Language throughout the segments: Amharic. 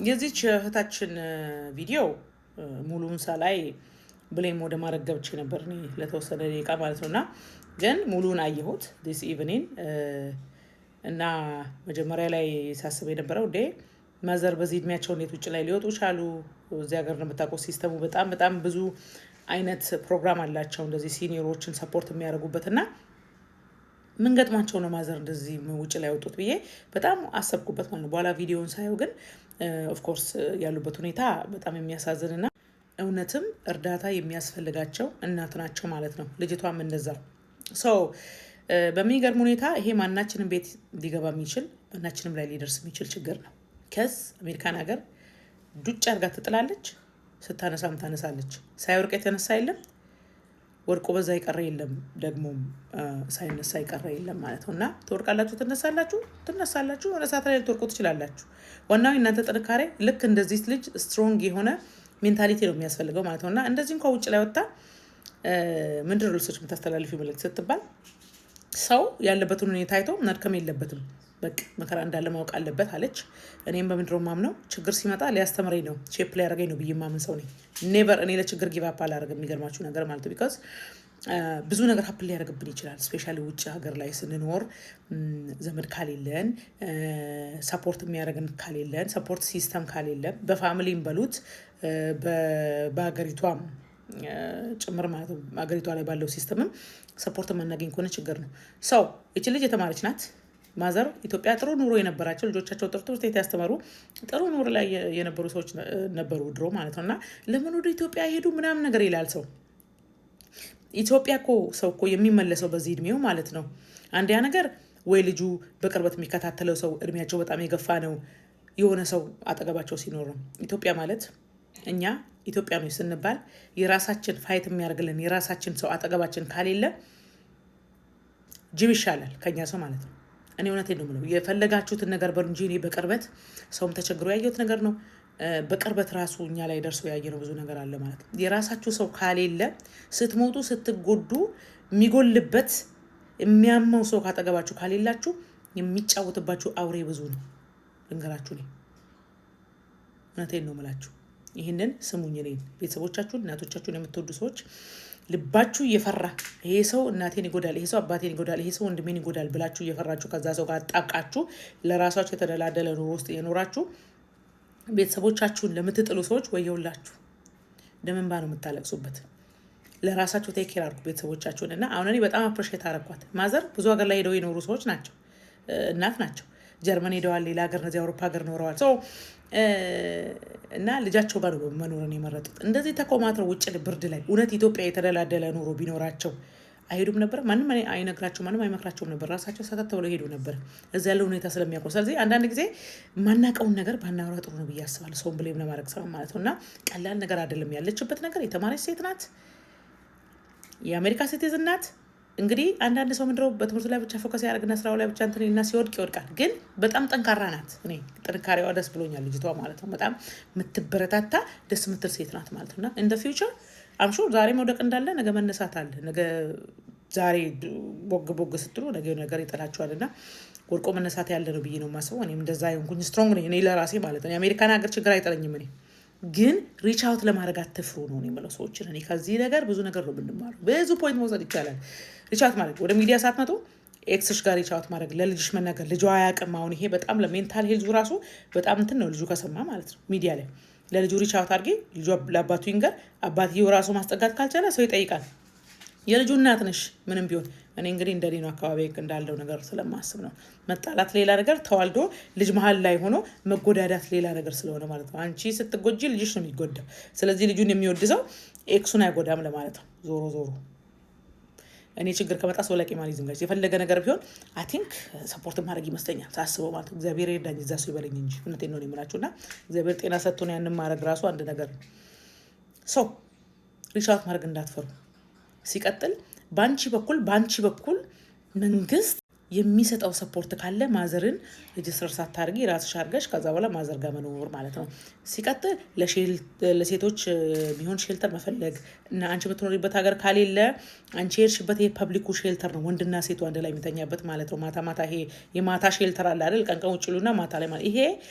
የዚች እህታችን ቪዲዮ ሙሉውን ሳላይ blame ወደ ማድረግ ገብቼ ነበር እኔ ለተወሰነ ደቂቃ ማለት ነው። እና ግን ሙሉውን አየሁት this evening። እና መጀመሪያ ላይ ሳስብ የነበረው እንዴ፣ mother በዚህ እድሜያቸው እንዴት ውጭ ላይ ሊወጡ ቻሉ? እዚህ ሀገር እንደምታውቀው system ኡ በጣም በጣም ብዙ አይነት ፕሮግራም አላቸው እንደዚህ senior ኦችን support የሚያደርጉበት። እና ምን ገጥሟቸው ነው mother እንደዚህ ውጭ ላይ ወጡት ብዬ በጣም አሰብኩበት ማለት ነው። በኋላ ቪዲዮውን ሳየው ግን of course ያሉበት ሁኔታ በጣም የሚያሳዝንና እውነትም እርዳታ የሚያስፈልጋቸው እናት ናቸው ማለት ነው። ልጅቷም እንደዛው። So በሚገርም ሁኔታ ይሄ ማናችንም ቤት ሊገባ የሚችል፣ ማናችንም ላይ ሊደርስ የሚችል ችግር ነው። 'Cause አሜሪካን ሀገር ዱጭ አድርጋ ትጥላለች፣ ስታነሳም ታነሳለች። ሳይወርቅ የተነሳ የለም፣ ወድቆ በዛ የቀረ የለም፣ ደግሞም ሳይነሳ የቀረ የለም ማለት ነው። እና ትወድቃላችሁ፣ ትነሳላችሁ፣ ትነሳላችሁ፣ የሆነ ሰዓት ላይ ልትወድቁ ትችላላችሁ። ዋናው የእናንተ ጥንካሬ ልክ እንደዚህ ልጅ strong የሆነ mentality ነው የሚያስፈልገው ማለት ነው። እና እንደዚህ እንኳ ውጭ ላይ ወጥታ ምንድን ነው ለሰዎች የምታስተላልፊው መልዕክት ስትባል ሰው ያለበትን ሁኔታ አይቶ መድከም የለበትም፣ በቃ መከራ እንዳለ ማወቅ አለበት አለች። እኔም በምንድነው ማምነው፣ ችግር ሲመጣ ሊያስተምረኝ ነው፣ shape ሊያደርገኝ ነው ብዬ ማምን ሰው ነኝ። Never እኔ ለችግር give up አላደርግም። የሚገርማችሁ ነገር ማለት ነው፣ because ብዙ ነገር happen ሊያደርግብን ይችላል። Especially ውጭ ሀገር ላይ ስንኖር ዘመድ ካሌለን፣ support የሚያደርግን ካሌለን፣ support system ካሌለን፣ በ family ም በሉት በሀገሪቷም ጭምር ማለት ነው፣ ሀገሪቷ ላይ ባለው system ም support የማናገኝ ከሆነ ችግር ነው። So ይች ልጅ የተማረች ናት። Mother ኢትዮጵያ ጥሩ ኑሮ የነበራቸው፣ ልጆቻቸው ጥሩ ትምህርት ቤት ያስተማሩ፣ ጥሩ ኑሮ ላይ የነበሩ ሰዎች ነበሩ ድሮ ማለት ነው። እና ለምን ወደ ኢትዮጵያ ሄዱ ምናምን ነገር ይላል ሰው። ኢትዮጵያ እኮ ሰው እኮ የሚመለሰው በዚህ እድሜው ማለት ነው። አንድያ ነገር ወይ ልጁ በቅርበት የሚከታተለው ሰው እድሜያቸው በጣም የገፋ ነው፣ የሆነ ሰው አጠገባቸው ሲኖር ነው። ኢትዮጵያ ማለት እኛ ኢትዮጵያኖች ስንባል የራሳችን fight የሚያደርግልን የራሳችን ሰው አጠገባችን ካሌለ ጅብ ይሻላል ከኛ ሰው ማለት ነው። እኔ እውነቴን ነው የምለው። የፈለጋችሁትን ነገር በሉ እንጂ እኔ በቅርበት ሰውም ተቸግሮ ያየሁት ነገር ነው። በቅርበት ራሱ እኛ ላይ ደርሶ ያየነው ብዙ ነገር አለ ማለት ነው። የራሳችሁ ሰው ካሌለ ስትሞቱ ስትጎዱ የሚጎልበት የሚያመው ሰው ካጠገባችሁ ካሌላችሁ የሚጫወትባችሁ አውሬ ብዙ ነው። ልንገራችሁ፣ እኔ እውነቴን ነው የምላችሁ። ይህንን ስሙኝ። እኔን ቤተሰቦቻችሁን እናቶቻችሁን የምትወዱ ሰዎች ልባችሁ እየፈራ ይሄ ሰው እናቴን ይጎዳል፣ ይሄ ሰው አባቴን ይጎዳል፣ ይሄ ሰው ወንድሜን ይጎዳል ብላችሁ እየፈራችሁ ከዛ ሰው ጋር አጣብቃችሁ ለራሳችሁ የተደላደለ ኑሮ ውስጥ የኖራችሁ ቤተሰቦቻችሁን ለምትጥሉ ሰዎች ወየውላችሁ። ደም እንባ ነው የምታለቅሱበት። ለራሳችሁ take care አድርጉ ቤተሰቦቻችሁን። እና አሁን እኔ በጣም appreciate አረኳት። Mother ብዙ ሀገር ላይ ሄደው የኖሩ ሰዎች ናቸው፣ እናት ናቸው። ጀርመን ሄደዋል፣ ሌላ ሀገር እነዚህ አውሮፓ ሀገር ኖረዋል። እና ልጃቸው ጋር ነው መኖርን የመረጡት። እንደዚህ ተኮማትረው ውጭ ብርድ ላይ እውነት ኢትዮጵያ የተደላደለ ኑሮ ቢኖራቸው አይሄዱም ነበር። ማንም አይነግራቸው፣ ማንም አይመክራቸውም ነበር። ራሳቸው ሰተት ብለው ሄዱ ነበር እዚ ያለው ሁኔታ ስለሚያውቁ። ስለዚህ አንዳንድ ጊዜ ማናውቀውን ነገር ባናወራ ጥሩ ነው ብዬ አስባለሁ። ሰውን blame ለማድረግ ሰው ማለት ነው። እና ቀላል ነገር አይደለም ያለችበት ነገር። የተማረች ሴት ናት። የአሜሪካ citizen ናት። እንግዲህ አንዳንድ ሰው ምንድነው በትምህርቱ ላይ ብቻ focus ያደርግና ስራው ላይ ብቻ እንትን እና ሲወድቅ ይወድቃል። ግን በጣም ጠንካራ ናት። እኔ ጥንካሬዋ ደስ ብሎኛል፣ ልጅቷ ማለት ነው። በጣም የምትበረታታ ደስ የምትል ሴት ናት ማለት ነው። እና in the future I'm sure ዛሬ መውደቅ እንዳለ ነገ መነሳት አለ። ነገ ዛሬ ቦግ ቦግ ስትሉ ነገ ነገር ይጥላችኋል እና ወድቆ መነሳት ያለ ነው ብዬ ነው የማስበው። እኔም እንደዛ የሆንኩኝ strong ነኝ እኔ ለራሴ ማለት ነው። የአሜሪካን ሀገር ችግር አይጥለኝም። እኔ ግን reach out ለማድረግ አትፍሩ ነው የምለው ሰዎችን። እኔ ከዚህ ነገር ብዙ ነገር ነው የምንማረው። ብዙ point መውሰድ ይቻላል። Reach out ማድረግ፣ ወደ ሚዲያ ሳትመጡ ex ሽ ጋር reach out ማድረግ፣ ለልጅሽ መናገር። ልጇ አያውቅም። አሁን ይሄ በጣም ለ mental health ኡ ራሱ በጣም እንትን ነው ልጁ ከሰማ ማለት ነው። ሚዲያ ላይ ለልጁ reach out አድርጌ ልጁ ለአባቱ ይንገር። አባትየው ራሱ ማስጠጋት ካልቻለ ሰው ይጠይቃል። የልጁ እናት ነሽ ምንም ቢሆን። እኔ እንግዲህ እንደኔ ነው፣ አካባቢ እንዳለው ነገር ስለማስብ ነው። መጣላት ሌላ ነገር፣ ተዋልዶ ልጅ መሀል ላይ ሆኖ መጎዳዳት ሌላ ነገር ስለሆነ ማለት ነው። አንቺ ስትጎጂ ልጅሽ ነው የሚጎዳው። ስለዚህ ልጁን የሚወድ ሰው ex ኡን አይጎዳም ለማለት ነው። ዞሮ ዞሮ እኔ ችግር ከመጣ ሰው ላይ ቂም አልይዝም። Guys፣ የፈለገ ነገር ቢሆን I think support ማድረግ ይመስለኛል ሳስበው ማለት ነው። እግዚአብሔር ይርዳኝ፣ እዛ ሰው ይበለኝ እንጂ እውነቴን ነው የምላችሁ። እና እግዚአብሔር ጤና ሰጥቶን ያንን ማድረግ ራሱ አንድ ነገር ነው። So reach out ማድረግ እንዳትፈሩ። ሲቀጥል በአንቺ በኩል መንግስት የሚሰጠው support ካለ mother ን register ሳታርጊ ራስሽ አርገሽ ከዛ በኋላ mother ጋር መኖር ማለት ነው። ሲቀጥል ለሴቶች የሚሆን shelter መፈለግ እና አንቺ የምትኖሪበት ሀገር ካሌለ አንቺ የሄድሽበት ይሄ public ኩ shelter ነው፣ ወንድና ሴቱ አንድ ላይ የሚተኛበት ማለት ነው። ማታ ማታ ይሄ የማታ shelter አለ አይደል? ቀን ቀን ውጭ ይሉና ማታ ላይ ማለት ይሄ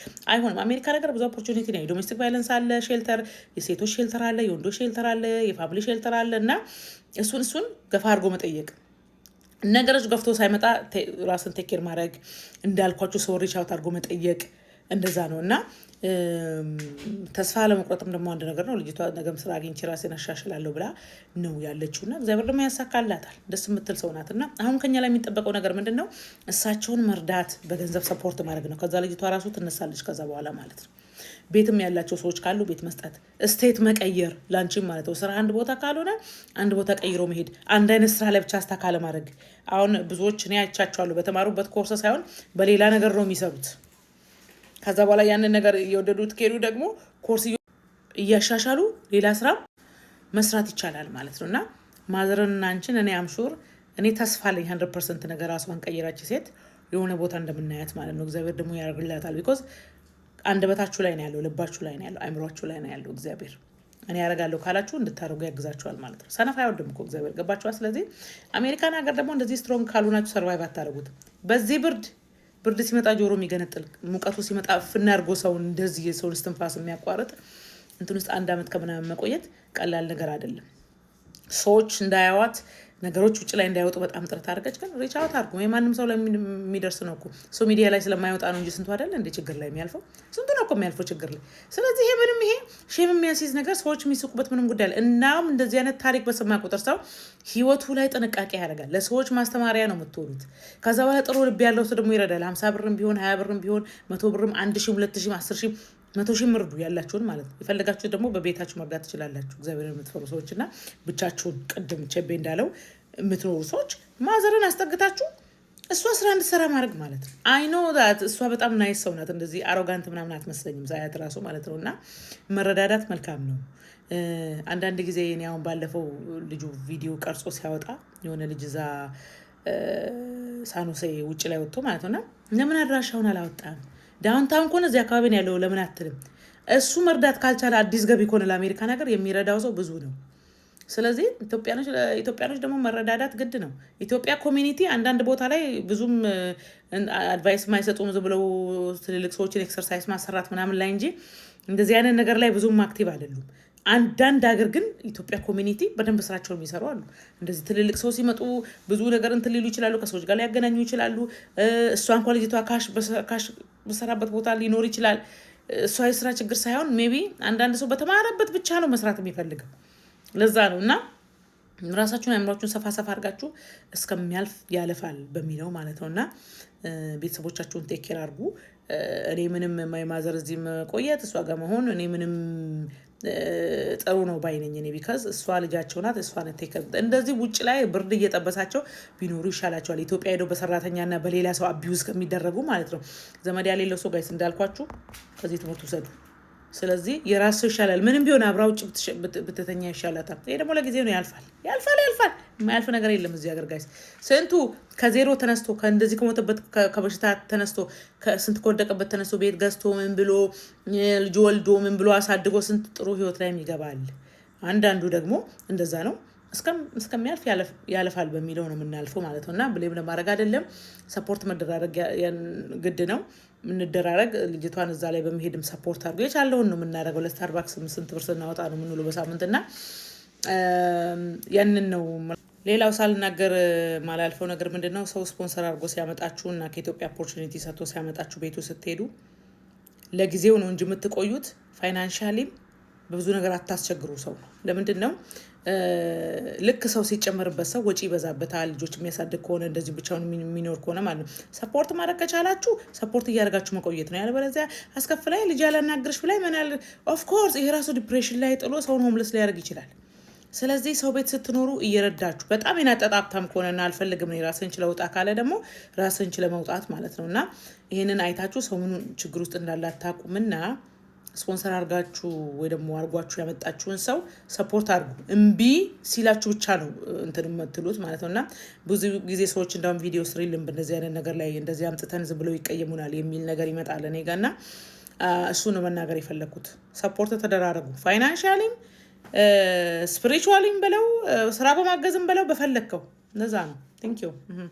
አይሆንም። አሜሪካ ነገር ብዙ opportunity ነው። የ domestic violence አለ shelter፣ የሴቶች shelter አለ፣ የወንዶች shelter አለ፣ የ family shelter አለ እና እሱን ገፋ አድርጎ መጠየቅ፣ ነገሮች ገፍቶ ሳይመጣ ራስን take care ማድረግ፣ እንዳልኳችሁ ሰው reach out አድርጎ መጠየቅ እንደዛ ነው። እና ተስፋ ለመቁረጥም ደግሞ አንድ ነገር ነው። ልጅቷ ነገም ስራ አግኝቼ ራሴን አሻሽላለሁ ብላ ነው ያለችው እና እግዚአብሔር ደግሞ ያሳካላታል። ደስ የምትል ሰው ናት። እና አሁን ከኛ ላይ የሚጠበቀው ነገር ምንድን ነው? እሳቸውን መርዳት፣ በገንዘብ support ማድረግ ነው። ከዛ ልጅቷ ራሱ ትነሳለች ከዛ በኋላ ማለት ነው። ቤትም ያላቸው ሰዎች ካሉ ቤት መስጠት፣ state መቀየር ላንቺም ማለት ነው። ስራ አንድ ቦታ ካልሆነ አንድ ቦታ ቀይሮ መሄድ፣ አንድ አይነት ስራ ላይ ብቻ stuck አለማድረግ። አሁን ብዙዎች እኔ አይቻቸዋለሁ፣ በተማሩበት ኮርስ ሳይሆን በሌላ ነገር ነው የሚሰሩት። ከዛ በኋላ ያንን ነገር እየወደዱት ከሄዱ ደግሞ ኮርስ እያሻሻሉ ሌላ ስራ መስራት ይቻላል ማለት ነው። እና mother ንና አንቺን እኔ I'm sure፣ እኔ ተስፋ አለኝ 100% ነገር ራሷን ቀይራች ሴት የሆነ ቦታ እንደምናያት ማለት ነው። እግዚአብሔር ደግሞ ያደርግላታል። Because አንደበታችሁ ላይ ነው ያለው፣ ልባችሁ ላይ ነው ያለው፣ አይምሯችሁ ላይ ነው ያለው እግዚአብሔር። እኔ ያደርጋለሁ ካላችሁ እንድታደርጉ ያግዛችኋል ማለት ነው። ሰነፍ አይወድም እኮ እግዚአብሔር፣ ገባችኋል? ስለዚህ አሜሪካን ሀገር ደግሞ እንደዚህ strong ካልሆናችሁ survive አታደርጉት። በዚህ ብርድ፣ ብርድ ሲመጣ ጆሮ የሚገነጥል፣ ሙቀቱ ሲመጣ ፍና አድርጎ ሰውን እንደዚህ የሰውን እስትንፋስ የሚያቋርጥ እንትን ውስጥ አንድ ዓመት ከምናምን መቆየት ቀላል ነገር አይደለም። ሰዎች እንዳያዋት፣ ነገሮች ውጭ ላይ እንዳይወጡ በጣም ጥረት አድርገች። ግን reach out አድርጉ። የማንም ሰው ላይ የሚደርስ ነው እኮ፣ ሰው ሚዲያ ላይ ስለማይወጣ ነው እንጂ ስንቱ አይደለ እንደ ችግር ላይ የሚያልፈው? ስንቱ ነው እኮ የሚያልፈው ችግር ላይ። ስለዚህ ይሄ ምንም ይሄ shame የሚያስይዝ ነገር፣ ሰዎች የሚስቁበት ምንም ጉዳይ አለ። እናም እንደዚህ አይነት ታሪክ በሰማ ቁጥር ሰው ህይወቱ ላይ ጥንቃቄ ያደርጋል። ለሰዎች ማስተማሪያ ነው የምትሆኑት። ከዛ በኋላ ጥሩ ልብ ያለው ሰው ደግሞ ይረዳል። 50 ብርም ቢሆን፣ 20 ብርም ቢሆን፣ 100 ብርም፣ 1,000ም፣ 2,000ም፣ 10,000ም፣ 100,000 እርዱ ያላችሁን ማለት ነው። የፈለጋችሁ ደግሞ በቤታችሁ መርዳት ትችላላችሁ። እግዚአብሔር የምትፈሩ ሰዎች እና ብቻችሁን ቅድም ቸቤ እንዳለው የምትኖሩ ሰዎች mother ን አስጠግታችሁ እሷ ስራ እንድትሰራ ማድረግ ማለት ነው። I know that እሷ በጣም nice ሰው ናት። እንደዚህ arrogant ምናምን አትመስለኝም ሳያት ራሱ ማለት ነው። እና መረዳዳት መልካም ነው። አንዳንድ ጊዜ እኔ አሁን ባለፈው ልጁ ቪዲዮ ቀርጾ ሲያወጣ የሆነ ልጅ እዛ ሳኖሴ ውጭ ላይ ወጥቶ ማለት ነው እና ለምን አድራሻውን አላወጣም? Downtown ከሆነ እዚህ አካባቢ ነው ያለው ለምን አትልም? እሱ መርዳት ካልቻለ፣ አዲስ ገቢ ከሆነ ለአሜሪካ ነገር የሚረዳው ሰው ብዙ ነው። ስለዚህ ኢትዮጵያኖች ደግሞ መረዳዳት ግድ ነው። ኢትዮጵያ community አንዳንድ ቦታ ላይ ብዙም advice የማይሰጡም፣ ዝም ብለው ትልልቅ ሰዎችን exercise ማሰራት ምናምን ላይ እንጂ እንደዚህ አይነት ነገር ላይ ብዙም active አይደሉም። አንዳንድ ሀገር ግን ኢትዮጵያ community በደንብ ስራቸውን የሚሰሩ አሉ። እንደዚህ ትልልቅ ሰው ሲመጡ ብዙ ነገር እንትን ሊሉ ይችላሉ፣ ከሰዎች ጋር ሊያገናኙ ይችላሉ። እሷ እንኳ ልጅቷ cash በሰራበት ቦታ ሊኖር ይችላል። እሷ የስራ ችግር ሳይሆን maybe አንዳንድ ሰው በተማረበት ብቻ ነው መስራት የሚፈልገው። ለዛ ነው። እና ራሳችሁን አእምሯችሁን ሰፋ ሰፋ አድርጋችሁ እስከሚያልፍ ያልፋል በሚለው ማለት ነው። እና ቤተሰቦቻችሁን take care አድርጉ። እኔ ምንም my mother እዚህ መቆየት፣ እሷ ጋር መሆን እኔ ምንም ጥሩ ነው ባይ ነኝ እኔ፣ because እሷ ልጃቸው ናት። እሷ take እንደዚህ ውጭ ላይ ብርድ እየጠበሳቸው ቢኖሩ ይሻላቸዋል። ኢትዮጵያ ሄደው በሰራተኛና በሌላ ሰው abuse ከሚደረጉ ማለት ነው። ዘመድ ያሌለው ሰው guys እንዳልኳችሁ ከዚህ ትምህርት ውሰዱ። ስለዚህ የራስ ሰው ይሻላል። ምንም ቢሆን አብራ ውጭ ብትተኛ ይሻላታል። ይሄ ደግሞ ለጊዜ ነው፣ ያልፋል፣ ያልፋል፣ ያልፋል። የማያልፍ ነገር የለም እዚህ ሀገር guys። ስንቱ ከዜሮ ተነስቶ፣ ከእንደዚህ ከሞተበት ከበሽታ ተነስቶ፣ ስንት ከወደቀበት ተነስቶ ቤት ገዝቶ፣ ምን ብሎ፣ ልጅ ወልዶ፣ ምን ብሎ አሳድጎ ስንት ጥሩ ህይወት ላይ ይገባል። አንዳንዱ ደግሞ እንደዛ ነው። እስከሚያልፍ ያልፋል በሚለው ነው የምናልፈው ማለት ነው። እና blame ለማድረግ አይደለም፣ support መደራረግ ግድ ነው። የምንደራረግ ልጅቷን እዛ ላይ በመሄድም support አድርጎ የቻለውን ነው የምናደርገው። ለ Starbucks ስንት ብር ስናወጣ ነው የምንውለው በሳምንት እና ያንን ነው። ሌላው ሳልናገር ማላልፈው ነገር ምንድን ነው? ሰው ስፖንሰር አድርጎ ሲያመጣችሁ እና ከኢትዮጵያ opportunity ሰጥቶ ሲያመጣችሁ ቤቱ ስትሄዱ ለጊዜው ነው እንጂ የምትቆዩት financially ም በብዙ ነገር አታስቸግሩ ሰው ነው። ለምንድን ነው? ልክ ሰው ሲጨመርበት ሰው ወጪ ይበዛበታል። ልጆች የሚያሳድግ ከሆነ፣ እንደዚህ ብቻውን የሚኖር ከሆነ ማለት ነው። Support ማድረግ ከቻላችሁ support እያደረጋችሁ መቆየት ነው። ያለበለዚያ አስከፍላይ ልጅ ያላናግርሽ ብላይ ምናል of course ይሄ ራሱ depression ላይ ጥሎ ሰውን homeless ሊያደርግ ይችላል። ስለዚህ ሰው ቤት ስትኖሩ እየረዳችሁ፣ በጣም የናጠጣ ሀብታም ከሆነና አልፈልግም ራስን ችለህ ውጣ ካለ ደግሞ ራስን ችለህ መውጣት ማለት ነው። እና ይህንን አይታችሁ ሰው ምኑ ችግር ውስጥ እንዳለ አታውቁምና ስፖንሰር አርጋችሁ ወይ ደግሞ አርጓችሁ ያመጣችሁን ሰው support አድርጉ። እምቢ ሲላችሁ ብቻ ነው እንትን የምትሉት ማለት ነው። እና ብዙ ጊዜ ሰዎች እንዳውም ቪዲዮ ስሪልን በእንደዚህ አይነት ነገር ላይ፣ እንደዚህ አምጥተን ዝም ብለው ይቀየሙናል የሚል ነገር ይመጣል እኔ ጋ። እና እሱ ነው መናገር የፈለግኩት። Support ተደራረጉ፣ financially ም spiritually ም በለው፣ ስራ በማገዝም በለው፣ በፈለግከው እንደዛ ነው። Thank you.